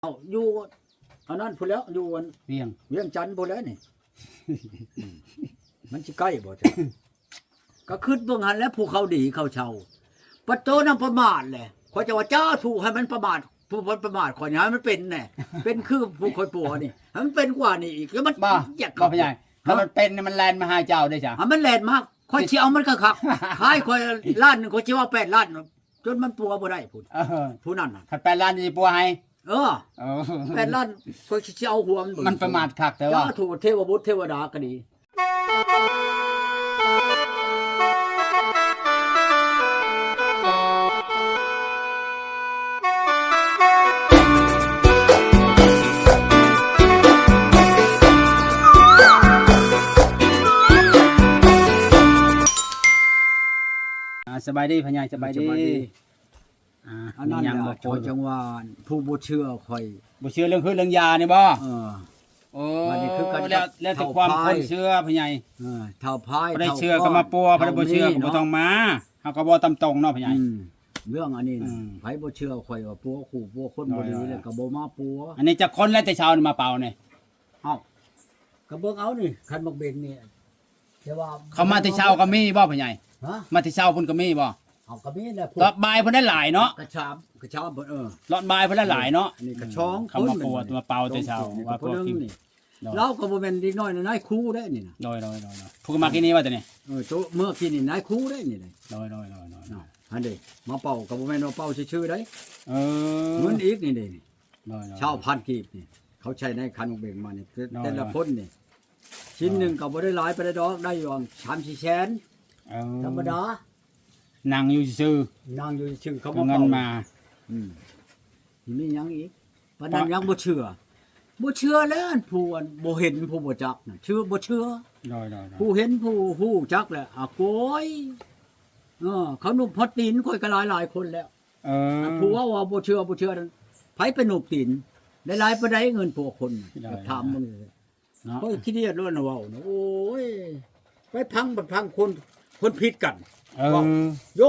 ເອົາ ຢູ່ອັນນັ້ນພຸ້ນແຫຼ້ວ ຢູ່ອັນ ວຽງ ວຽງຈັນພຸ້ນແຫຼ້ວນີ້ ອືມ ມັນຊິໃກ້ບໍ່ຈ້ະ? ກໍຄິດເບິ່ງຫັ້ນແຫຼະ ຜູ້ເຂົາດີເຂົາເຊົາ ປະໂຕນຳປະໝາດແຫຼະ. ຂ້ອຍຈະວ່າ ສາທຸ ໃຫ້ມັນປະໝາດ ຜູ້ມັນປະໝາດຂ້ອຍນີ້ ໃຫ້ມັນເປັນແດ່ ເປັນຄືຜູ້ຂ້ອຍປົວນີ້ ໃຫ້ມັນເປັນກວ່ານີ້ອີກ ແລ້ວມັນ ບໍ່ ຢາກ ບໍ່ ເຂົ້າ ພະຍາຍ ຖ້າມັນເປັນນີ້ມັນແລ່ນມາຫາເຈົ້າເດ້ຊະ ໃຫ້ມັນແລ່ນມາ ຂ້ອຍຊິເອົາມັນຄັກໆ ຂາຍຂ້ອຍລ້ານໜຶ່ງ ຂ້ອຍຊິເອົາແປດລ້ານ ຈົນມັນປົວບໍ່ໄດ້ພຸ້ນ ເອີ ຜູ້ນັ້ນນະ ຄັນແປດລ້ານນີ້ປົວໃຫ້ ເອີ ເອີ ແປດລ້ານ ຂ້ອຍຊິເອົາຫົວມັນເບິ່ງ ມັນປະໝາດຄັກແທ້ວ່າ ສາທຸ ເທວະບຸດເທວະດາກໍດີ. ອ່າ ສະບາຍດີພໍ່ໃຫຍ່ ສະບາຍດີ ສະບາຍດີ. ອ່າ ອັນນັ້ນແຫຼະ ຂ້ອຍຈັ່ງວ່າ ຜູ້ບໍ່ເຊື່ອຂ້ອຍ ບໍ່ເຊື່ອເລື່ອງພືດເລື່ອງຢານີ້ບໍ່? ເອີ ໂອ້ ບາດນີ້ຄືກັນ ແລ້ວ ແລ້ວແຕ່ຄວາມຄົນເຊື່ອພໍ່ໃຫຍ່ ເອີ ທ້າວພາຍ ຜູ້ໃດເຊື່ອກໍມາປົວ ຜູ້ໃດບໍ່ເຊື່ອກໍບໍ່ຕ້ອງມາ ເຮົາກໍເວົ້າຕາມຕົງເນາະພໍ່ໃຫຍ່ ອືມ ເລື່ອງອັນນີ້ນະ ອືມ ໃຜບໍ່ເຊື່ອຂ້ອຍວ່າປົວຄູ່ປົວຄົນບໍ່ດີ ໂດຍໆ ແລ້ວກໍບໍ່ມາປົວ ອັນນີ້ຈັກຄົນແລ້ວແຕ່ເຊົ້ານີ້ມາເປົ່ານີ້? ເອົ້າ ກໍເບິ່ງເອົານີ້ ຄັນໝາກເບັງນີ້ ແຕ່ວ່າເຂົາມາແຕ່ເຊົ້າກໍມີບໍ່ພໍ່ໃຫຍ່? ຮະ? ມາແຕ່ເຊົ້າພຸ້ນກໍມີບໍ່? ເອົາ ກໍມີແຫຼະ ຕອນບ່າຍພຸ້ນຫຼາຍເນາະ ກະຊາມ ກະຊາມເພິ່ນ ເອີ ຕອນບ່າຍພຸ້ນຫຼາຍເນາະ ອືມ ອັນນີ້ກະຊອງ ອືມ ເຂົາມາປົວ ມາເປົ່າແຕ່ເຊົ້າ ວ່າພວກກິນນີ້ ໂດຍ ລາວກໍບໍ່ແມ່ນເດັກນ້ອຍນາຍຄູເດ້ນີ້ນະ ໂດຍໆໆໆ ຜູ້ກໍມາກິນນີ້ວ່າແຕ່ນີ້ ເອີ ໂຕເມື່ອກີ້ນີ້ນາຍຄູເດ້ນີ້ ໂດຍໆໆໆ ເນາະ ຫັ້ນເດ້ ມາເປົ່າກໍບໍ່ແມ່ນວ່າເປົ່າຊື່ໆໄດ໋ ເອີ ເງິນອີກນີ້ເດ້ ໂດຍໆ ຊາວພັນກີບນີ້ ເຂົາໃຊ້ໃນຄັນໝາກເບັງມານີ້ ໂດຍໆ ແຕ່ລະຄົນນີ້ ຊິນໜຶ່ງກໍບໍ່ໄດ້ຫຼາຍປານໃດດອກ ໄດ້ຢູ່ສາມສີ່ແສນ ເອີ ທຳມະດາ ນັ່ງຢູ່ຊື່ໆ ນັ່ງຢູ່ຊື່ໆ ເຂົາມາເປົ່າ ເງິນມາ ອືມ ຊິມີຫຍັງອີກ? ປານນັ້ນ ປະ ຍັງບໍ່ເຊື່ອ ບໍ່ເຊື່ອແລ້ວ ອັນຜູ້ ອັນບໍ່ເຫັນ ຜູ້ບໍ່ຈັກນັ້ນ ເຊື່ອບໍ່ເຊື່ອ ໂດຍໆໆ ຜູ້ເຫັນ ຜູ້ຮູ້ຈັກແລ້ວ ອາ ໂກຍ ເອີ ເຂົານຸບຮອດຕີນຂ້ອຍກໍຫຼາຍໆຄົນແລ້ວ ເອີ ອັນຜູ້ເວົ້າວ່າບໍ່ເຊື່ອ ບໍ່ເຊື່ອນັ້ນ ໃຜໄປນຸບຕີນ ໄດ້ຫຼາຍປານໃດເງິນພວກຄົນ ໂດຍໆ ຢາກຖາມເບິ່ງ ເນາະ ຂ້ອຍຂີ້ດຽດໂລດນະເວົ້ານະ ໂອ້ຍ ໄປຟັງ ບັດຟັງຄົນ ຄົນຜິດກັນ ເອີ ເວົ້າ ໂຍ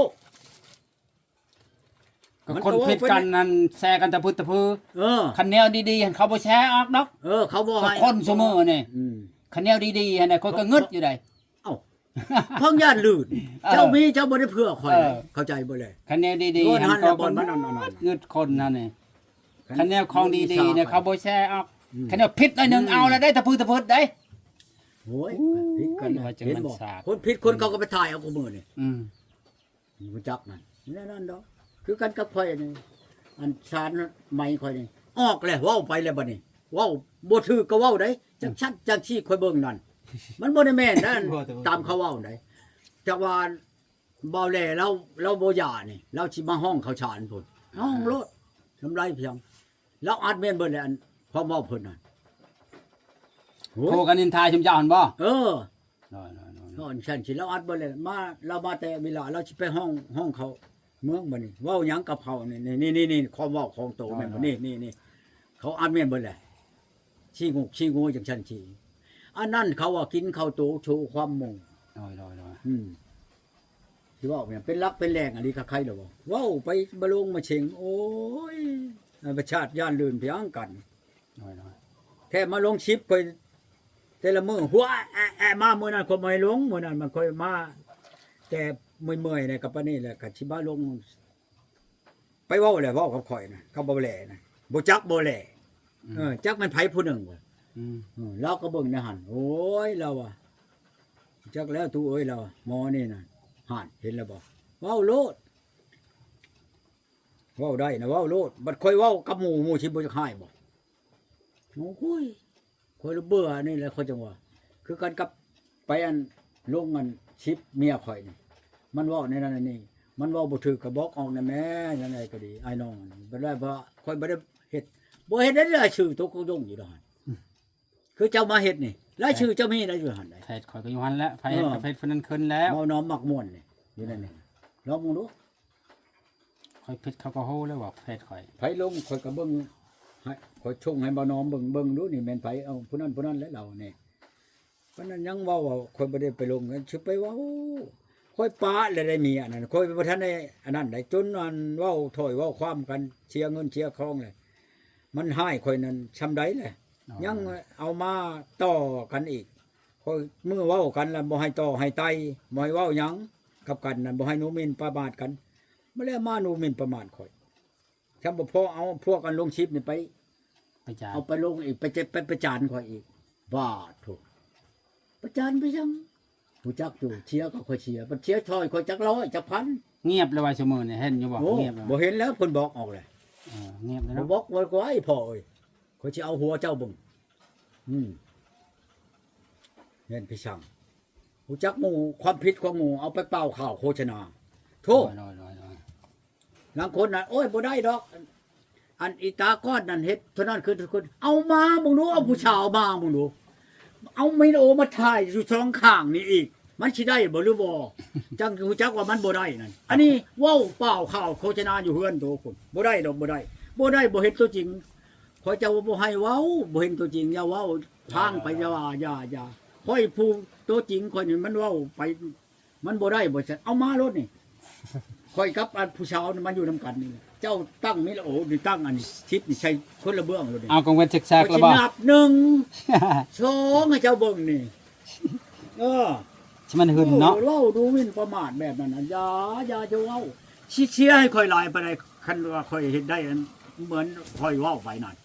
ກໍຄົນຜິດກັນນັ້ນແຊກັນຕະພຶດຕະພື ເອີ ຄັນແນວດີໆຫັ້ນເຂົາບໍ່ແຊອອກດອກ ເອີ ເຂົາບໍ່ໃຫ້ ຄົນຊຸມື້ນີ້ ອືມ ຄັນແນວດີໆຫັ້ນນະ ຂ້ອຍກໍງຶດຢູ່ໃດ ເອົ້າ ເພິ່ນຢ້ານລື່ນ ເອີ ເຈົ້າມີເຈົ້າບໍ່ໄດ້ເພື່ອຂ້ອຍ ເອີ ເຂົ້າໃຈບໍ່ແລະ ຄັນແນວດີໆຫັ້ນ ເຂົາກໍງຶດຄົນຫັ້ນນີ້ ຄັນແນວຂອງດີໆນີ້ເຂົາບໍ່ແຊອອກ ອືມ ຄັນແນວຜິດໜ້ອຍໜຶ່ງ ອືມ ເອົາແລ້ວໄດ້ຕະພຶດຕະພຶດໄດ໋ ໂອ້ຍ ຜິດກັນ ວ່າຈັ່ງ ເຫັນບໍ່ ມັນສາກ ຄົນຜິດຄົນເຂົາກໍໄປຖ່າຍເອົາຄູ່ມື້ນີ້ ອືມ ຮູ້ຈັກນັ້ນ ແນວນັ້ນດອກ ຄືກັນກັບຂ້ອຍນີ້ ອັນສານໄໝຂ້ອຍນີ້ ອອກແລ້ວ ເວົ້າໄປແລ້ວບັດນີ້ ເວົ້າບໍ່ຖືກກໍເວົ້າໄດ໋ ຈັກຊັ້ນ ອືມ ຈັ່ງຊີ້ ຂ້ອຍເບິ່ງນັ້ນ ມັນບໍ່ໄດ້ແມ່ນນະ ບໍ່ຖືກ ຕາມເຂົາເວົ້າໄດ໋ ຈັກວ່າ ເບົາແຫຼລາວ ລາວບໍ່ຢ່ານີ້ ລາວຊິມາຮ້ອງເຂົ້າສານພຸ້ນ ຮ້ອງໂລດ ທຳລາຍພຽງ ລາວອັດແມ່ນເບິດແຫຼະ ອັນຄວາມເວົ້າເພິ່ນນັ້ນ ໂອ້ຍ ໂທກັນນິນທາຊຸມເຈົ້າຫັ້ນບໍ່? ເອີ ໂດຍໆໆໆ ເອີ ອັນຊັ້ນຊິລາວອັດເບິດແຫຼະ ມາ ລາວມາແຕ່ເວລາ ລາວຊິໄປຮ້ອງ ຮ້ອງເຂົ້າເມືອງບັດນີ້ ເວົ້າຫຍັງກັບເຂົານີ້ ນີ້ໆໆ ຄວາມເວົ້າຂອງໂຕແມ່ນບໍ່? ໂດຍໆໆ ນີ້ໆໆ ເຂົາອັດແມ່ນເບິດແຫຼະ ຂີ້ງຸກຂີ້ງູຈັ່ງຊັ້ນຊີ້ ອັນນັ້ນເຂົາວ່າກິນເຂົ້າໂຕໂຊຄວາມໝູ່ ໂດຍໆໆ ອືມ ຊິເວົ້າແມ່ນເປັນຫຼັກເປັນແຫຼ່ງອີ່ຫຼີ ຄັກໄຄລະບໍ່ ເວົ້າໄປມາລົງມາເສັງ ໂອ້ຍ ປະຊາດຢ້ານລື່ນພຽງກັນ ໂດຍໆ ແທ້ມາລົງຄລິບຂ້ອຍແຕ່ລະມື້ ຫົວແອະໆ ມາ ມື້ນັ້ນຂ້ອຍບໍ່ໃຫ້ລົງ ມື້ນັ້ນມັນຂ້ອຍມາແຕ່ເມື່ອຍໆ ແລ້ວກໍປານນີ້ແຫຼະ ກໍຊິມາລົງ ໄປເວົ້າແຫຼະ ເວົ້າກັບຂ້ອຍນະ ກັບເບົາແຫຼນະ ບໍ່ຈັກເບົາແຫຼ ອືມ ເອີ ຈັກແມ່ນໃຜຜູ້ໜຶ່ງວ່າ ອືມ ເອີ ລາວກໍເບິ່ງໃນຫັ້ນ ໂອ້ຍ ລາວວ່າ ຈັກແລ້ວຕູ້ເອີຍ ລາວວ່າ ໝໍນີ້ນະ ຫັ້ນ ເຫັນແລ້ວບໍ່? ເວົ້າໂລດ ເວົ້າໄດ້ນະ ເວົ້າໂລດ ບັດຂ້ອຍເວົ້າກັບໝູ່ ໝູ່ຊິບໍ່ຢາກຮ້າຍບໍ່? ໂອ້ຍ ຂ້ອຍລະເບື່ອອັນນີ້ແຫຼະ ຂ້ອຍຈັ່ງວ່າ ຄືກັນກັບໄປອັນລົງອັນຄລິບເມຍຂ້ອຍນີ້ ມັນເວົ້າແນວນັ້ນແນວນີ້ ມັນເວົ້າບໍ່ຖືກກໍບອກອອກແດ່ແມ່ ຈັ່ງໃດກໍດີ ອ້າຍນ້ອງ ບັດວ່າຂ້ອຍບໍ່ໄດ້ເຮັດ ບໍ່ເຮັດໄດ້ລາຍຊື່ຕົກກະຍົງຢູ່ດອກຫັ້ນ ອືມ ຄືເຈົ້າມາເຮັດນີ້ ລາຍຊື່ເຈົ້າມີໄດ້ຢູ່ຫັ້ນໃດ໋ ເຟສຂ້ອຍກໍຢູ່ຫັ້ນແຫຼະ ໃຜເຮັດ ເອີ ກໍເຟສຜູ້ນັ້ນຂຶ້ນແລ້ວ ເວົ້ານ້ອມມັກມ່ວນນີ້ ຢູ່ໃນນີ້ ລອງເບິ່ງດູ. ຂ້ອຍຜິດເຂົາກໍຮູ້ແລ້ວວ່າເຟສຂ້ອຍ ໃຜລົງຂ້ອຍກໍເບິ່ງໃຫ້ ຂ້ອຍສົ່ງໃຫ້ບ່າວໜອມເບິ່ງ ເບິ່ງດູນີ້ແມ່ນໃຜ ເອົາຜູ້ນັ້ນຜູ້ນັ້ນແຫຼະລາວນີ້ ປານນັ້ນຍັງເວົ້າວ່າຂ້ອຍບໍ່ໄດ້ໄປລົງ ຊິໄປເວົ້າ ຂ້ອຍປະແລ້ວໄດ້ເມຍນັ້ນ ຂ້ອຍບໍ່ທັນໄດ້ອັນນັ້ນໃດ ຈົນອັນເວົ້າຖ້ອຍເວົ້າຄວາມກັນ ເສຍເງິນເສຍຄອງແຫຼະ ມັນຮ້າຍຂ້ອຍນັ້ນຊ່ຳໃດແຫຼະ ຍັງເອົາມາຕໍ່ກັນອີກ. ຂ້ອຍມື້ເວົ້າກັນລະບໍ່ໃຫ້ຕໍ່ໃຫ້ໄຕ່ ບໍ່ໃຫ້ເວົ້າຫຍັງກັບກັນນັ້ນ ບໍ່ໃຫ້ດູໝິ່ນປະໝາດກັນ. ມາແລ້ວມາດູໝິ່ນປະໝາດຂ້ອຍ ຊ່ຳບໍ່ພໍເອົາພວກອັນລົງຄລິບນີ້ໄປ ປະຈານ ເອົາໄປລົງອີກ ໄປ ໄປປະຈານຂ້ອຍອີກ. ບາດໂທ້ ປະຈານໄປຫຍັງ? ຮູ້ຈັກຢູ່ ເຊຍກໍຂ້ອຍເຊຍ ບັດເຊຍຊ່ອຍຂ້ອຍຈັກຮ້ອຍຈັກພັນ. ງຽບແລ້ວວ່າຊຸມື້ນີ້ ເຫັນຢູ່ບໍ່? ໂອ້ ງຽບແລ້ວ ບໍ່ເຫັນແລ້ວ ເພິ່ນບລັອກອອກແລ້ວ. ເອີ ງຽບແລ້ວເນາະ ບລັອກໄວ້ ໄວ້ພໍ່ເອີຍ ຂ້ອຍຊິເອົາຫົວເຈົ້າເບິ່ງ. ອືມ ແມ່ນພີ່ຊ່າງ ຮູ້ຈັກໝູ່ ຄວາມຜິດຂອງໝູ່ ເອົາໄປປ່າວຂ່າວໂຄສະນາ. ໂທ້ ໂດຍໆໆໆ ລາງຄົນນັ້ນ ໂອ້ຍ ບໍ່ໄດ້ດອກ ອັນອີຕາກ້ອນນັ້ນເຮັດເທົ່ານັ້ນຄືຄົນ ເອົາມາເບິ່ງດູ ເອົາຜູ້ສາວມາເບິ່ງດູ ເອົາວິດີໂອມາຖ່າຍຢູ່ສອງຂ້າງນີ້ອີກ ມັນຊິໄດ້ບໍ່ຫຼືບໍ່? ຈັ່ງຮູ້ຈັກວ່າມັນບໍ່ໄດ້ນັ້ນ. ອັນນີ້ເວົ້າປ່າວຂ່າວໂຄສະນາຢູ່ເຮືອນໂຕພຸ້ນ ບໍ່ໄດ້ດອກ ບໍ່ໄດ້ ບໍ່ໄດ້ ບໍ່ເຫັນຕົວຈິງ. ຂ້ອຍເຈົ້າວ່າບໍ່ໃຫ້ເວົ້າ ບໍ່ເຫັນຕົວຈິງ ຢ່າເວົ້າທາງໄປ ຢ່າວ່າ ຢ່າ ຢ່າ ຂ້ອຍຜູ້ຕົວຈິງຂ້ອຍນີ້ ມັນເວົ້າໄປ ມັນບໍ່ໄດ້ບໍ່ຊັ້ນ ເອົາມາໂລດນີ້. ຂ້ອຍກັບອັນຜູ້ສາວນີ້ມາຢູ່ນຳກັນນີ້ ເຈົ້າຕັ້ງມີລະໂອນີ້ ຕັ້ງອັນທິດນີ້ໃສ່ຄົນລະເບື້ອງໂລດນີ້. ເອົາກາງເວັນແຊກໆ ລະບໍ່ ນັບໜຶ່ງ ສອງ ໃຫ້ເຈົ້າເບິ່ງນີ້. ເອີ ມັນຫຶນເນາະ ໂອ້ ເວົ້າດູໝິ່ນປະໝາດແບບນັ້ນນະ ຢ່າ ຢ່າຈະເວົ້າ ຊິເຊຍໃຫ້ຂ້ອຍຫຼາຍປານໃດ ຄັນວ່າຂ້ອຍເຮັດໄດ້ອັນເໝືອນຂ້ອຍເວົ້າໄປນັ້ນ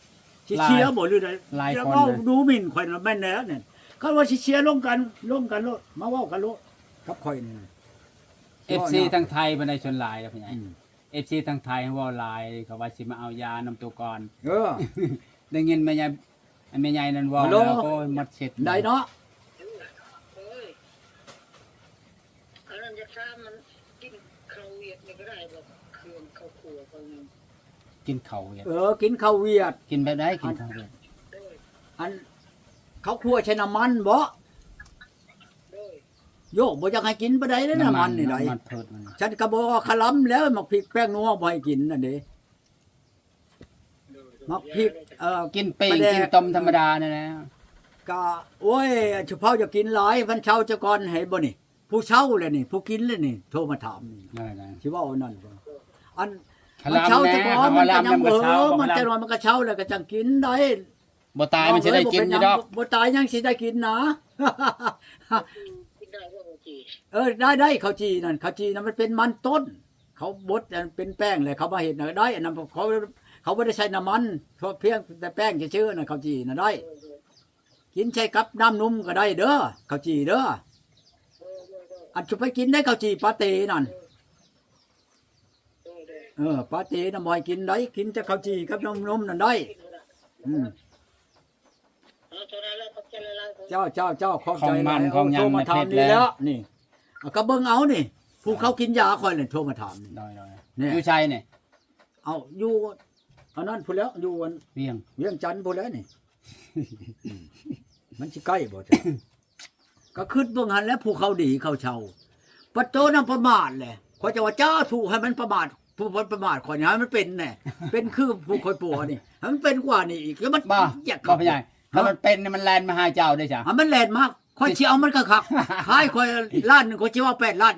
ຊິເຊຍບໍ່ຫຼືໃດ? ຫຼາຍຄົນເວົ້າດູໝິ່ນຂ້ອຍນະ ແມ່ນແລ້ວນີ້. ຄັນວ່າຊິເຊຍລົມກັນ ລົມກັນໂລດ ມາເວົ້າກັນໂລດກັບຂ້ອຍນີ້ນະ. ເອັຟຊີທາງໄທບໍ່ໄດ້ສ່ວນຫຼາຍເດ້ ພໍ່ໃຫຍ່. ອືມ ເອັຟຊີທາງໄທເວົ້າຫຼາຍ ເຂົາວ່າຊິມາເອົາຢານຳໂຕກ່ອນ. ເອີ ໄດ້ຍິນແມ່ໃຫຍ່ ແມ່ໃຫຍ່ນັ້ນເວົ້າແລ້ວ ໂອ້ຍ ໝົດສິດໄດ້ເນາະ. ເອີຍ ອັນນັ້ນຢາກຖາມມັນ ກິນເຂົ້າຫວຽດນີ້ກໍໄດ້ບໍ່? ເຄື່ອງເຂົ້າຄົວເຂົານັ້ນ ກິນເຂົ້າຫວຽດ ເອີ ກິນເຂົ້າຫວຽດ ກິນແບບໃດ? ກິນເຂົ້າຫວຽດ ໂດຍ ອັນເຂົ້າຄົວໃສ່ນ້ຳມັນບໍ່? ໂດຍ ໂຢ ບໍ່ຢາກໃຫ້ກິນປານໃດເດ້ ນ້ຳມັນນີ້ໃດ. ນ້ຳມັນພືດມັນ ສັນກໍບໍ່ວ່າຄະລຳແລ້ວ ໝາກພິກແປ້ງນົວບໍ່ໃຫ້ກິນນັ້ນເດ້. ໝາກພິກ ເອີ ກິນປີ້ງ ປາແດກ ກິນຕົ້ມທຳມະດານີ້ແຫຼະ. ກະ ໂອ້ຍ ຊຸເຜົ່າຢາກກິນຫຼາຍ ມັນເຊົາຈະກ່ອນໃຫ້ບໍ່ນີ້? ຜູ້ເຊົາແຫຼະນີ້ ຜູ້ກິນແຫຼະນີ້ ໂທມາຖາມນີ້ ໄດ້ໆ ຊິເວົ້າອັນນັ້ນບໍ່? ອັນ ຄະລຳ ມັນເຊົາຈະກ່ອນ ແດ່ ມັນກໍຍັງ ຄະລຳ ເອີ ມັນຈະໜ້ອຍມັນກໍເຊົາແລ້ວກໍຈັ່ງກິນໄດ້. ບໍ່ຕາຍມັນຊິໄດ້ກິນຢູ່ດອກ ບໍ່ຕາຍຍັງຊິໄດ້ກິນນະ. ກິນໄດ້ບໍ່ເຂົ້າຈີ່? ເອີ ໄດ້ໆ ເຂົ້າຈີ່ນັ້ນ ເຂົ້າຈີ່ນັ້ນມັນເປັນມັນຕົ້ນ ເຂົາບົດອັນເປັນແປ້ງແລ້ວເຂົາມາເຮັດນະໄດ້. ອັນນັ້ນເຂົາ ເຂົາບໍ່ໄດ້ໃສ່ນ້ຳມັນ ພຽງແຕ່ແປ້ງຊື່ໆ ນັ້ນເຂົ້າຈີ່ນະໄດ້. ເອີ ເອີ ກິນໃສ່ກັບນ້ຳນົມກໍໄດ້ເດີ ເຂົ້າຈີ່ເດີ. ເອີ ເອີ ເອີ ອັນຈະໄປກິນໄດ້ເຂົ້າຈີ່ປາເຕນັ້ນ. ເອີ ເອີ ເອີ ປາເຕນະບໍ່ໃຫ້ກິນໄດ໋ ກິນແຕ່ເຂົ້າຈີ່ກັບນ້ຳນົມນັ້ນໄດ້. ອືມ ເອີ ເທົ່ານັ້ນແຫຼະ ຂອບໃຈຫຼາຍໆ. ເຈົ້າ ເຈົ້າ ເຈົ້າ ຂອບໃຈຫຼາຍ. ຂອງມັນ ໂອ້ ຂອງຫຍັງ ໂທມາຖາມນີ້ແຫຼະ ນີ້ ເອົາ ກໍເບິ່ງເອົານີ້ ຜູ້ເຂົາກິນຢາຂ້ອຍແຫຼະ ໂທມາຖາມນີ້. ໂດຍໆ ນີ້ ຢູ່ໃສນີ້? ເອົາ ຢູ່ອັນນັ້ນພຸ້ນແຫຼ້ວ ຢູ່ອັນ ວຽງ ວຽງຈັນພຸ້ນແຫຼ້ວນີ້. ອືມ ມັນຊິໃກ້ບໍ່? ກໍຄິດເບິ່ງຫັ້ນແຫຼະ ຜູ້ເຂົາດີເຂົາເຊົາ ປະໂຕນຳປະໝາດແຫຼະ. ຂ້ອຍຈະວ່າ ສາທຸ ໃຫ້ມັນປະໝາດ ຜູ້ປະໝາດຂ້ອຍນີ້ ໃຫ້ມັນເປັນແດ່ ເປັນຄືຜູ້ຂ້ອຍປົວນີ້ ໃຫ້ມັນເປັນກວ່ານີ້ອີກ ແລ້ວມັນ ບໍ່ ຢາກ ບໍ່ ພໍ່ໃຫຍ່ ເນາະ ຖ້າມັນເປັນນີ້ມັນແລ່ນມາຫາເຈົ້າເດ້ຊະ. ມັນແລ່ນມາ ຂ້ອຍຊິເອົາມັນຄັກໆ. ຂາຍຂ້ອຍລ້ານໜຶ່ງ ຂ້ອຍຊິເອົາແປດລ້ານ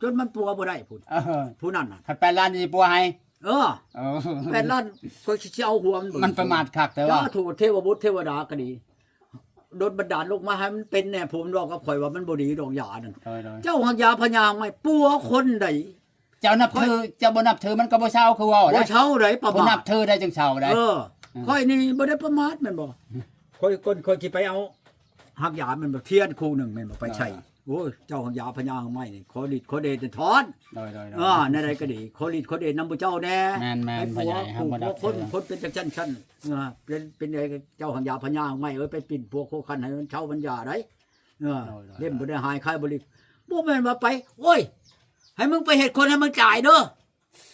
ຈົນມັນປົວບໍ່ໄດ້ພຸ້ນ. ເອີ ຜູ້ນັ້ນນະ ຄັນແປດລ້ານນີ້ປົວໃຫ້. ເອີ ເອີ ແປດລ້ານ ຂ້ອຍຊິເອົາຫົວມັນເບິ່ງ. ມັນປະໝາດຄັກແທ້ວ່າ ສາທຸ ເທວະບຸດເທວະດາກໍດີ ດົນບັນດານລົງມາໃຫ້ມັນເປັນແດ່. ຜູ້ມັນເວົ້າກັບຂ້ອຍວ່າມັນບໍ່ດີດອກຢານັ້ນ. ໂດຍໆ ເຈົ້າຮັກຢາພະຍາໄມ້ ປົວຄົນໃດ. ເຈົ້ານັບຖື ເຈົ້າບໍ່ນັບຖືມັນກໍບໍ່ເຊົາ ຄືເວົ້າ ບໍ່ເຊົາໃດ໋ ປະໝາດ ຜູ້ນັບຖືໄດ້ຈຶ່ງເຊົາໄດ໋. ເອີ ຂ້ອຍນີ້ບໍ່ໄດ້ປະໝາດແມ່ນບໍ່? ຂ້ອຍ ກ່ອນຂ້ອຍຊິໄປເອົາຮັກຢາແມ່ນບໍ່ ທຽນຄູ່ໜຶ່ງແມ່ນບໍ່ ໄປໃສ່ ໂອ້ຍ ເຈົ້າຮັກຢາພະຍາໄມ້ນີ້ ຂໍລິດຂໍເດດຖອນ. ໂດຍໆໆ ເອີ ແນວໃດກໍດີ ຂໍລິດຂໍເດດນຳພວກເຈົ້າແດ່. ແມ່ນໆ ໃຫ້ຜົວ ພະຍາ ຜູ້ຜົວຄົນ ຄົນເປັນຈັ່ງຊັ້ນຊັ້ນ ເອີ ເປັນ ເປັນໃດ ເຈົ້າຮັກຢາພະຍາໄມ້ເອີຍ ໄປປິ່ນປົວໂຄຄັນໃຫ້ມັນເຊົາມັນຢາໄດ໋. ເອີ ໂດຍໆ ເຫຼັ້ມບໍ່ໄດ້ຫາຍ ຄາຍບໍ່ລິກ ບໍ່ແມ່ນວ່າໄປ ໂອ້ຍ ໃຫ້ມຶງໄປເຮັດຄົນໃຫ້ມັນຕາຍເດີ.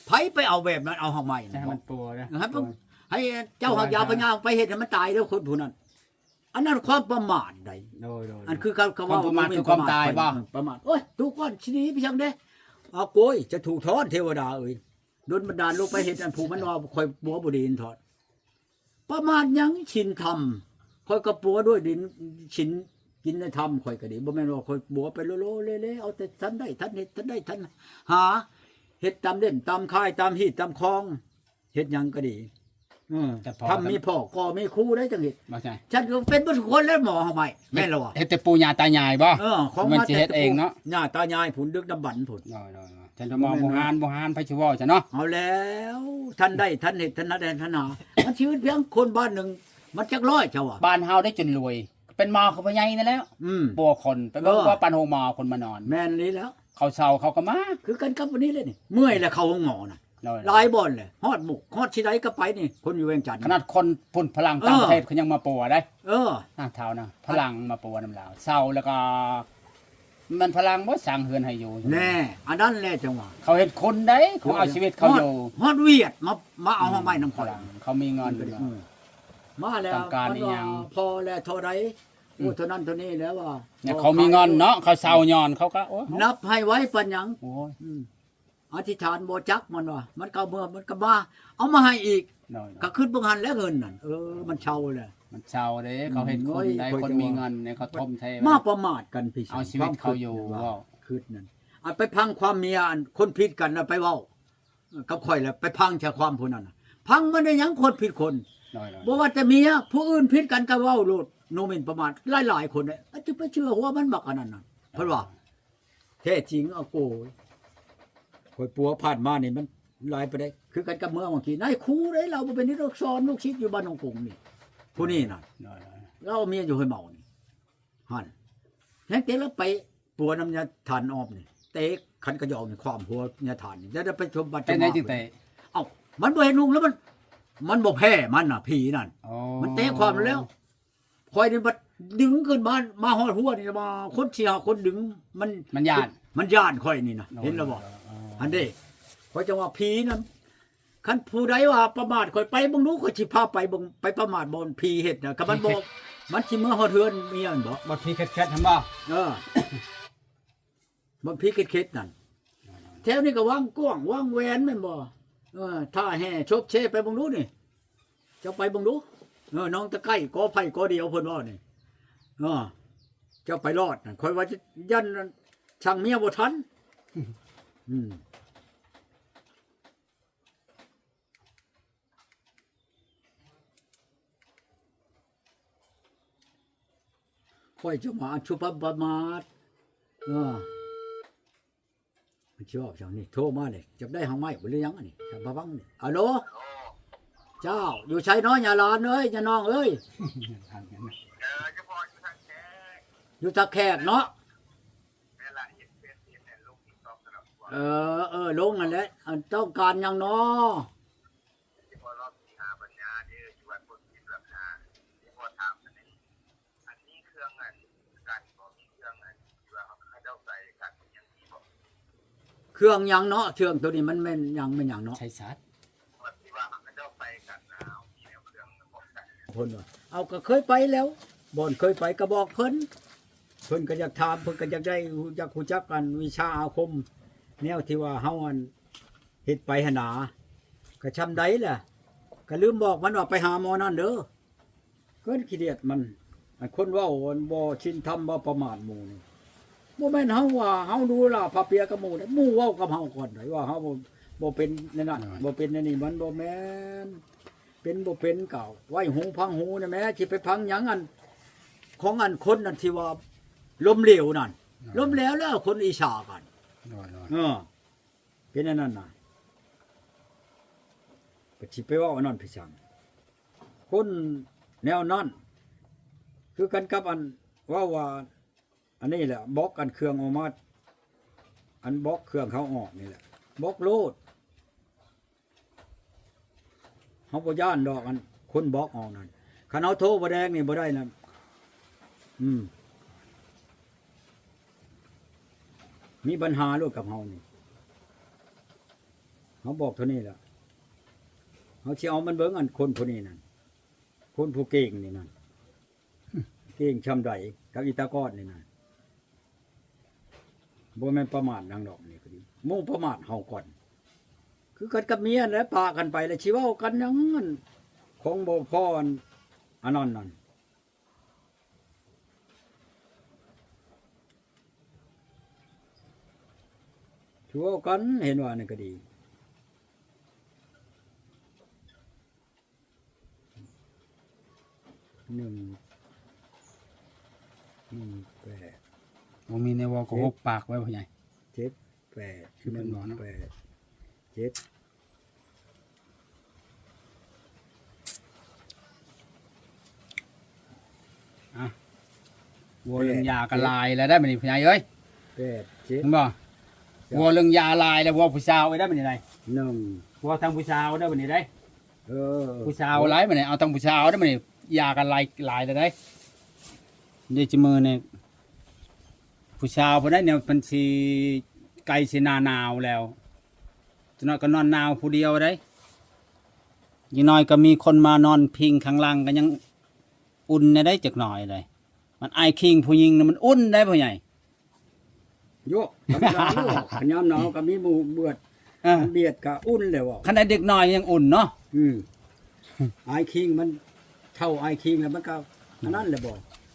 ໃຜໄປເອົາແບບນັ້ນ ເອົາຮາກໄມ້ ໃຫ້ມັນປົວເດີ ໃຫ້ ໃຫ້ເຈົ້າຮັກຢາພະຍາໄມ້ໄປເຮັດໃຫ້ມັນຕາຍເດີ ຄົນຜູ້ນັ້ນ. ອັນນັ້ນຄວາມປະໝາດໃດ໋. ໂດຍໆ ອັນຄືເຂົາ ເຂົາເວົ້າ ຄວາມປະໝາດຄືຄວາມຕາຍບໍ່? ປະໝາດ ໂອ້ຍ ທຸກຄົນຊິໜີໄປຈັ່ງເດ ອາໂກຍ ຈະຖືກຖອນ ເທວະດາເອີຍ ດົນບັນດານລົງໄປເຮັດອັນຜູ້ມັນວ່າຂ້ອຍປົວບໍ່ດີຖອນ. ປະໝາດຫຍັງ? ສິນທຳ ຂ້ອຍກໍປົວດ້ວຍດິນ ສິນ ກິນໃນທຳຂ້ອຍກໍດີ ບໍ່ແມ່ນວ່າຂ້ອຍປົວໄປໂລໆເລໆ ເອົາແຕ່ທັນໄດ້ທັນເຮັດ ທັນໄດ້ທັນຫາ ເຮັດຕາມເຫຼັ້ມຕາມຄາຍ ຕາມຮີດຕາມຄອງ ເຮັດຫຍັງກໍດີ ເອີ ເຈົ້າພໍ່ ທຳມີພໍ່ກໍມີຄູໄດ້ຈັ່ງເຮັດ ບໍ່ໃຊ່? ສັນກໍເປັນເບິດທຸກຄົນແລ້ວ ໝໍເຮົາໃໝ່ ແມ່ນແລ້ວວະ ເຮັດແຕ່ປູ່ຍ່າຕາຍາຍບໍ່? ເອີ ຂອງ ມັນຊິເຮັດເອງເນາະ ຍ່າຕາຍາຍພຸ້ນ ດຶກດຳບັນພຸ້ນ ໂດຍໆໆ ແຕ່ໝໍບູຮານ ບູຮານ ໃຜຊິເວົ້າຊະເນາະ ເອົາແລ້ວ ທ່ານໄດ້ ທ່ານເຮັດ ທ່ານໄດ້ ທ່ານຫາ ມັນຊີວິດພຽງຄົນບ້ານໜຶ່ງ ມັນຈັກຮ້ອຍເຈົ້າວະ? ບ້ານເຮົາໄດ້ຈົນລວຍ ເປັນໝໍຄືພໍ່ໃຫຍ່ນັ້ນແຫຼະ ອືມ ປົວຄົນ ໄປເບິ່ງ ເອີ ວ່າປານໂຮງໝໍຄົນມານອນ ແມ່ນນີ້ແຫຼະ ເຂົາເຊົາເຂົາກໍມາ ຄືກັນກັບອັນນີ້ແຫຼະນີ້ ເມື່ອຍແຫຼະເຂົ້າໂຮງໝໍນະ ຫຼາຍບ່ອນແຫຼະ ຮອດໝູກຮອດຊິໃດກໍໄປນີ້ ຄົນຢູ່ວຽງຈັນ ຂະໜາດຄົນພຸ້ນຝຣັ່ງຕ່າງປະເທດ ເອີ ເຂົາຍັງມາປົວໄດ໋ ເອີ ນາງທ້າວນະ ຝຣັ່ງມາປົວນຳລາວ ເຊົາແລ້ວກໍ ແມ່ນຝຣັ່ງບໍ່ສ້າງເຮືອນໃຫ້ຢູ່ ແນ່ ອັນນັ້ນແຫຼະຈັ່ງວ່າ ເຂົາເຮັດຄົນໃດ ເຂົາເອົາຊີວິດເຂົາຢູ່ ຮອດຫວຽດມາ ມາເອົາເຮົາໄມ້ນຳຂ້ອຍ ເຂົາມີເງິນ ເອີ ມາແລ້ວ ຕ້ອງການອີ່ຫຍັງ ພໍແລ້ວເທົ່າໃດ ອືມ ໂອ້ ເທົ່ານັ້ນເທົ່ານີ້ແລ້ວວ່າ ເຂົາມີເງິນເນາະ ເຂົາເຊົາຍ້ອນ ເຂົາກໍ ໂອ້ຍ ນັບໃຫ້ໄວປານຫຍັງ ໂອ້ຍ ອືມ ອະທິຖານບໍ່ຈັກ ມັນວ່າ ມັນກໍເມືອ ມັນກໍມາ ເອົາມາໃຫ້ອີກ ກໍຄຶດເບິ່ງຫັ້ນແຫຼະເງິນນັ້ນ ເອີ ມັນເຊົາແຫຼະ ມັນເຊົາເດ້ ເຂົາເຮັດຄົນໃດ ຄົນມີເງິນນີ້ ເຂົາຖົມເທ ມາປະໝາດກັນພີ່ ເອົາຊີວິດເຂົາຢູ່ ຄວາມຄຶດ ເວົ້າ ຄຶດນັ້ນ ອັນໄປຟັງຄວາມເມຍ ອັນຄົນຜິດກັນນະ ໄປເວົ້າ ເອີ ກັບຂ້ອຍແຫຼະ ໄປຟັງແຕ່ຄວາມຜູ້ນັ້ນນະ ຟັງມັນໄດ້ຫຍັງ ຄົນຜິດຄົນ ໂດຍໆ ບໍ່ວ່າແຕ່ເມຍ ຜູ້ອື່ນຜິດກັນກໍເວົ້າໂລດ ໂນເມັນປະມາດ ຫຼາຍໆຄົນເດ້ ອາດຈະໄປເຊື່ອຫົວມັນບັກອັນນັ້ນນະ ເພິ່ນວ່າ ແທ້ຈິງ ອາໂກ ຂ້ອຍປົວຜ່ານມານີ້ມັນຫຼາຍປານໃດ ຄືກັນກັບເມືອບາງທີ ນາຍຄູເດ້ ລາວບໍ່ເປັນທີ່ດອກ ສອນລູກສິດຢູ່ບ້ານໜອງກົງນີ້ ຜູ້ນີ້ນະ ໂດຍໆ ລາວເອົາເມຍຢູ່ຫ້ວຍເມົານີ້ ຫັ້ນ ແຮງແຕ່ລາວໄປ ປົວນຳຍາທ່ານອອບນີ້ ເຕະຂັນກະຢອງນີ້ ຄວ່ຳຫົວຍາທ່ານນີ້ ໄດ້ໄປຊົມບັດ ເປັນໄດຈຶ່ງເຕະ? ເອົ້າ ມັນບໍ່ເຫັນຮຸ່ງແລ້ວ ມັນ ມັນບໍ່ແພ້ມັນນະ ຜີນັ້ນ ມັນເຕະຄວ່ຳແລ້ວ ຂ້ອຍນີ້ບັດດຶງຂຶ້ນມາ ມາຮອດຫົວນີ້ ມາຄົນສີ່ຫ້າຄົນດຶງ ມັນ ມັນຢ້ານ ມັນຢ້ານຂ້ອຍນີ້ນະ ໂອ້ຍ ເຫັນແລ້ວບໍ່? ເອີໆໆ ຫັ້ນເດ້ ຂ້ອຍຈັ່ງວ່າຜີນັ້ນ ຄັນຜູ້ໃດວ່າປະໝາດຂ້ອຍ ໄປເບິ່ງດູ ຂ້ອຍຊິພາໄປເບິ່ງ ໄປປະໝາດບ່ອນຜີເຮັດນະ ຄັນມັນບໍ່ ມັນຊິເມືອຮອດເຮືອນເມຍຫັ້ນບໍ? ບ່ອນຜີເຂັດໆຫັ້ນບໍ? ເອີ ບ່ອນຜີເຂັດໆນັ້ນ ແຖວນີ້ກໍວັງກວ້າງວັງແຫວນແມ່ນບໍ່? ເອີ ຖ້າແຫ່ຊົບເຊໄປເບິ່ງດູນີ້ ເຈົ້າໄປເບິ່ງດູ ເອີ ໜອງຕະໄກ້ ກໍໄຜ່ກໍດຽວ ເພິ່ນເວົ້ານີ້ ເອີ ເຈົ້າໄປລອດນັ້ນ ຂ້ອຍວ່າຈະ ຢ້ານ ສັ່ງເມຍບໍ່ທັນ ອືມ. ຂ້ອຍຈະມາອັນຊຸປະປະມາດ ເອີ ມັນຊິເວົ້າຈັ່ງນີ້ ໂທມາເລີຍ ຈັກໄດ້ຫາງໄມ້ບໍ່ ຫຼືຫຍັງອັນນີ້ ມາຟັງນີ້ ອາໂລ ເຈົ້າ ຢູ່ໃສເນາະ ຍາຫຼານເອີຍ ຍານ້ອງເອີຍ ເອີ ເຈົ້າພໍ່ຢູ່ທ່າແຂກ ຢູ່ທ່າແຂກເນາະ ແມ່ນລະ ເຮັດເຟສ ເຮັດແມ່ນລົງຕິກຕັອກຕະຫຼອດ ເອີ ເອີ ລົງຫັ້ນແຫຼະ ອັນຕ້ອງການຫຍັງນໍ? ທີ່ພໍ່ລອບທີ່ຫາບັນຍາເດ້ ຢູ່ວັດໂພນພິມລະຄາ ທີ່ພໍ່ຖາມຫັ້ນເດ້ ອັນນີ້ເຄື່ອງອັນກັນບໍ່ ມີເຄື່ອງອັນທີ່ວ່າເຂົາເຈົ້າໃສ່ກັນອີ່ຫຍັງມີບໍ່? ເຄື່ອງຫຍັງເນາະ ເຄື່ອງໂຕນີ້ມັນແມ່ນຫຍັງ ແມ່ນຫຍັງເນາະ ໃຊ້ສາດ ທີ່ວ່າເຂົາເຈົ້າໃສ່ກັນນະ ເຮົາມີແນວເຄື່ອງປ້ອງກັນ ເພິ່ນວ່າ ເອົາ ກໍເຄີຍໄປແລ້ວ ບ່ອນເຄີຍໄປກໍບອກເພິ່ນ ເພິ່ນກໍຢາກຖາມ ເພິ່ນກໍຢາກໄດ້ ຢາກຮູ້ຈັກອັນວິຊາອາຄົມ ແນວທີ່ວ່າເຮົາອັນ ເຮັດໄປຫັ້ນນາ ກະຊ່ຳໃດລະ ກະລືມບອກມັນວ່າໄປຫາໝໍນັ້ນເດີ ເກີດຂີ້ດຽດມັນ ອັນຄົນເວົ້າອັນບໍ່ສິນທຳ ເວົ້າປະໝາດໝູ່ນີ້ ບໍ່ແມ່ນເຮົາວ່າເຮົາດູລາພາເປຍກັບໝູ່ເດ້ ໝູ່ເວົ້າກັບເຮົາກ່ອນໃດວ່າເຮົາບໍ່ ບໍ່ເປັນແນວນັ້ນ ບໍ່ເປັນແນວນີ້ ມັນບໍ່ແມ່ນ ເປັນບໍ່ເປັນກໍໄວ້ຫູຟັງຫູນະແມ້ ຊິໄປຟັງຫຍັງອັນ ຂອງອັນຄົນນັ້ນທີ່ວ່າລົ້ມເຫຼວນັ້ນ ລົ້ມເຫຼວແລ້ວຄົນອິດສາກັນ ເອີ. ເປັນອັນນັ້ນນະ ກໍຊິໄປເວົ້າອັນນັ້ນໄປສັງ ຄົນແນວນັ້ນ ຄືກັນກັບອັນເວົ້າວ່າ ອັນນີ້ແຫຼະ ບລັອກອັນເຄື່ອງອອກມາ ອັນບລັອກເຄື່ອງເຂົາອອກນີ້ແຫຼະ ບລັອກໂລດ ເຮົາບໍ່ຢ້ານດອກ ອັນຄົນບລັອກອອກນັ້ນ ຄັນເຮົາໂທບໍ່ແດງນີ້ບໍ່ໄດ້ນະ ອືມ ມີບັນຫາໂລດກັບເຮົານີ້ ເຮົາບອກເທົ່ານີ້ແຫຼະ ເຮົາຊິເອົາມັນເບິ່ງ ອັນຄົນຜູ້ນີ້ນັ້ນ ຄົນຜູ້ເກັ່ງນີ້ນັ້ນ ເກັ່ງຊ່ຳໃດ ກັບອີຕາກອດນີ້ນັ້ນ ບໍ່ແມ່ນປະໝາດຫຍັງດອກ ນີ້ກໍດີ ໝູ່ປະໝາດເຮົາກ່ອນ ຄືກັນກັບເມຍແຫຼະ ປະກັນໄປແລ້ວຊິເວົ້າກັນຫຍັງ ອັນຂອງບໍ່ພໍ ອັນ ອັນນັ້ນນັ້ນ ຄືເວົ້າກັນ ເຫັນວ່ານັ້ນກໍດີ. ໜຶ່ງ ໜຶ່ງແປດ ບໍ່ມີແນວເວົ້າກໍ ເຈັດ ຫົບປາກໄວ້ພໍ່ໃຫຍ່ ເຈັດແປດ ຄືເພິ່ນເວົ້າເນາະ ໜຶ່ງແປດ ເຈັດ ອ່ະ ເວົ້າເລື່ອງຢາກໍຫຼາຍແລ້ວໄດ໋ບັດນີ້ພໍ່ໃຫຍ່ເອີຍ ແປດ ເຈັດ ເຫັນບໍ່? ເຈົ້າ ເວົ້າເລື່ອງຢາຫຼາຍແລ້ວ ເວົ້າຜູ້ສາວໄວ້ໄດ໋ບັດນີ້ໄດ໋ ໜຶ່ງ ເວົ້າທາງຜູ້ສາວໄດ້ບັດນີ້ໄດ໋ ເອີ ຜູ້ສາວຫຼາຍບັດນີ້ ເອົາທາງຜູ້ສາວໄດ້ບັດນີ້ ຢາກັນຫຼາຍ ຫຼາຍແລ້ວໄດ໋ ເດ ຊຸມື້ນີ້ ຜູ້ສາວຜູ້ໃດແນວ ເພິ່ນຊິໃກ້ຊິໜ້າໜາວແລ້ວ ຈັກໜ້ອຍກໍນອນໜາວຜູ້ດຽວໄດ໋ ຢ່າງໜ້ອຍກໍມີຄົນມານອນພິງຂ້າງຫຼັງ ກໍຍັງອຸ່ນແດ່ໄດ໋ ຈັກໜ້ອຍໄດ໋ ມັນອາຍຄີງຜູ້ຍິງນະ ມັນອຸ່ນໄດ໋ພໍ່ໃຫຍ່ ໂຍ ທຳມະດາໂລດ ຄັນຍາມໜາວກໍມີໝູ່ບຽດ ເອີ ມັນບຽດກໍອຸ່ນແລ້ວເວົ້າ ຄັນໄດ້ເດັກນ້ອຍຍັງອຸ່ນເນາະ ອືມ ອາຍຄີງມັນ ເຖົ້າອາຍຄີງແລ້ວ ມັນກໍອັນນັ້ນແຫຼະບໍ່